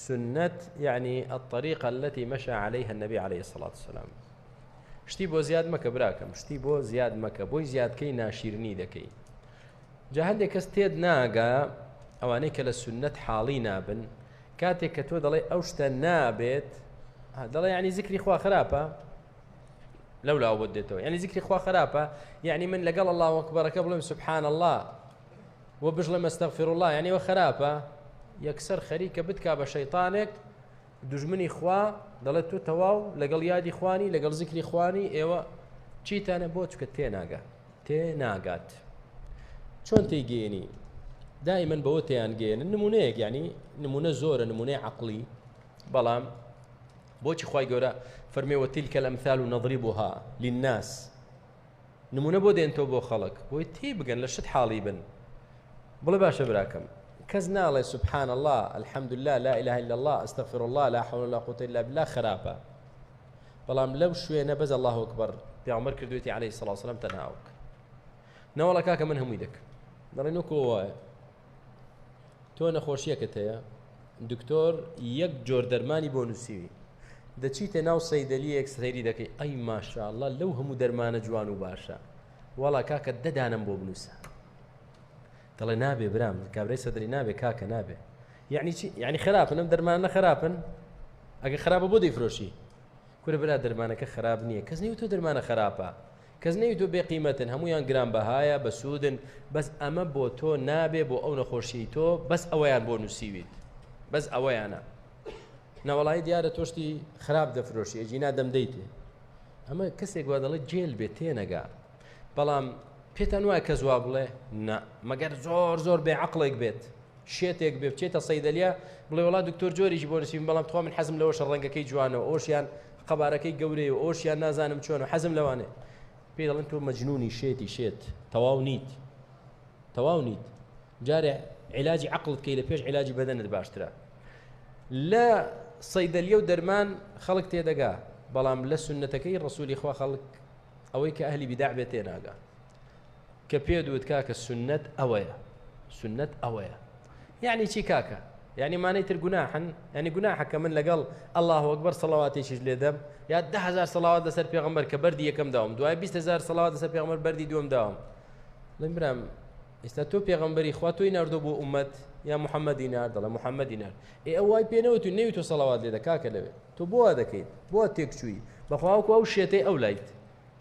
سوننەت یەعنی الطریقە التی مشی علیها النبی علیه الصلاة والسلام. شتی بۆ زیاد مەکە براکەم، شتی بۆ زیاد مەکە، بۆی زیادکەی ناشیرنی دەکەی. جا هەندێک کەس تێت ناگا، ئەوانەی کە لە سوننەت حاڵی نابن، کاتێک کە تۆ دەڵێ ئەو شتە نابێت، دەڵێ یعنی زیکری خوا خراپە، لەو لاوە بۆت دێتەوە، یعنی زیکری خوا خراپە، یعنی من لەگەڵ الله ئەکبەرەکە بڵێم سبحان الله و بژڵێم استغفر الله، یعنی ئەوە خراپە. یەکسەر خەریکە بتکا بە شەیطانێک دوژمنی خوا، دەڵێت تۆ تەواو لەگەڵ یادی خوانی لەگەڵ زیکری خوانی، ئێوە چیتانە بۆ؟ چکە تێناگا، تێناگات. چۆن تێگەیەنی؟ دائما بەوە تێیان گەیەنن. نمونەیەک، یعنی نمونە زۆرە، نمونەی عەقڵی، بەڵام بۆچی خوای گەورە فەرمێ وتلك الأمثال نضربها للناس، نمونە بۆ دێنتەوە بۆ خەڵک بۆی تێ بگەن لە شت حاڵی بن. بڵێ باشە براکەم، کەس ناڵێ سبحان الله الحمد لله لا إله إلا الله استغفر الله لا حول ولا قوة إلا بالله خراپە، بەڵام لەو شوێنە بەس الله أكبر پێغەمبەر کردوێتی عليه الصلاة والسلام تەنها ئەوک. نەوەڵا کاکە من هەمووی دەکەم. دەڵێ نۆکۆ وایە تۆ نەخۆشیەکەت هەیە، دکتۆر یەک جۆر دەرمانی بۆ نووسیوی، دەچیتە ناو سەیدەلیەک سەیری دەکەی، ئەی ماشاءالله لەو هەموو دەرمانە جوان و باشە، وەڵا کاکە دەدانم بۆ بنووسە. دەڵێ نابێ برام، کابرای سەدری نابێ کاکە نابێ. یعنی چی؟ یعنی خراپن، ئەم دەرمانە خراپن؟ ئەگە خراپە بۆ دەیفرۆشی؟ کورە برا دەرمانەکە خراپ نییە، کەس نەیوتۆ دەرمانە خراپە، کەس نەیوتۆ بێقیمەتن، هەمویان گران بەهایە بەسوودن، بەس ئەمە بۆ تۆ نابێ بۆ ئەو نەخۆشیەی تۆ، بەس ئەوەیان بۆ نووسیویت، بەس ئەوەیانە. نەوەڵایی دیارە تۆشتی خراپ دەفرۆشی، ئەجینا دەمدەیتێ. ئەمە کەسێک وا دەڵێ جێل بێ تێنەگا. بەڵام پێتان وایە کەس وا بڵێ؟ نا، مەگەر زۆر زۆر بێ عەقڵێک بێت، شێتێک بێ بچێتە سەیدەلیە بڵێ وەڵا دکتۆر جۆرێکی بۆ نووسیم، بەڵام تخوا من حەزم لەوەشە ڕەنگەکەی جوانە و ئەوشیان قەبارەکەی گەورەیە و ئەوشیان نازانم چۆنە، حەزم لەوانێ. پێی دەڵێن تۆ مەجنونی شێتی شێت، تەواو نیت، تەواو نیت. جارێ علاجی عەقڵت کەی لە پێش علاجی بەدەنت باشترە. لە سەیدەلیە و دەرمان خەڵک تێدەگا، بەڵام لە سوننەتەکەی ڕسوولی خوا خەڵک ئەوەی کە ئەهلی بیدع بێت تێناگا. کە پێ دوت کاکە سوننەت ئەوەیە، سوننەت ئەوەیە. یعنی چی کاکە؟ یعنی مانەی تر گوناحن، یعنی گوناحە کە من لەگەڵ الله ئەکبەر سەڵەواتێکیش لێدەم، یا 10,000 سەڵەوات لەسەر پێغەمبەر کە بەردی یەکەم داوم، دوای 20,000 سەڵەوات لەسەر پێغەمبەر بەردی دووەم داوم. بڵێم برام ئێستا تۆ پێغەمبەری خوا تۆی ناردۆ بۆ ئومەت یا محەممەدی نارد؟ دەڵێ محەممەدی نارد. ئێ ئەو وای پێ نەوت و نەوی تۆ سەڵەوات لێدە کاکە لەوێ، تۆ بۆ وا دەکەیت؟ بۆ وا تێکچووی؟ بەخوا وەکو ئەو شێتەی ئەو لایت،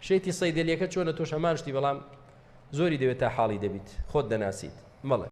شێتی سەیدەلیەکە چۆنە تۆش هەمان شتی، بەڵام زۆری دەوێت تا حاڵی دەبیت، خۆت دەناسیت. بەڵێ.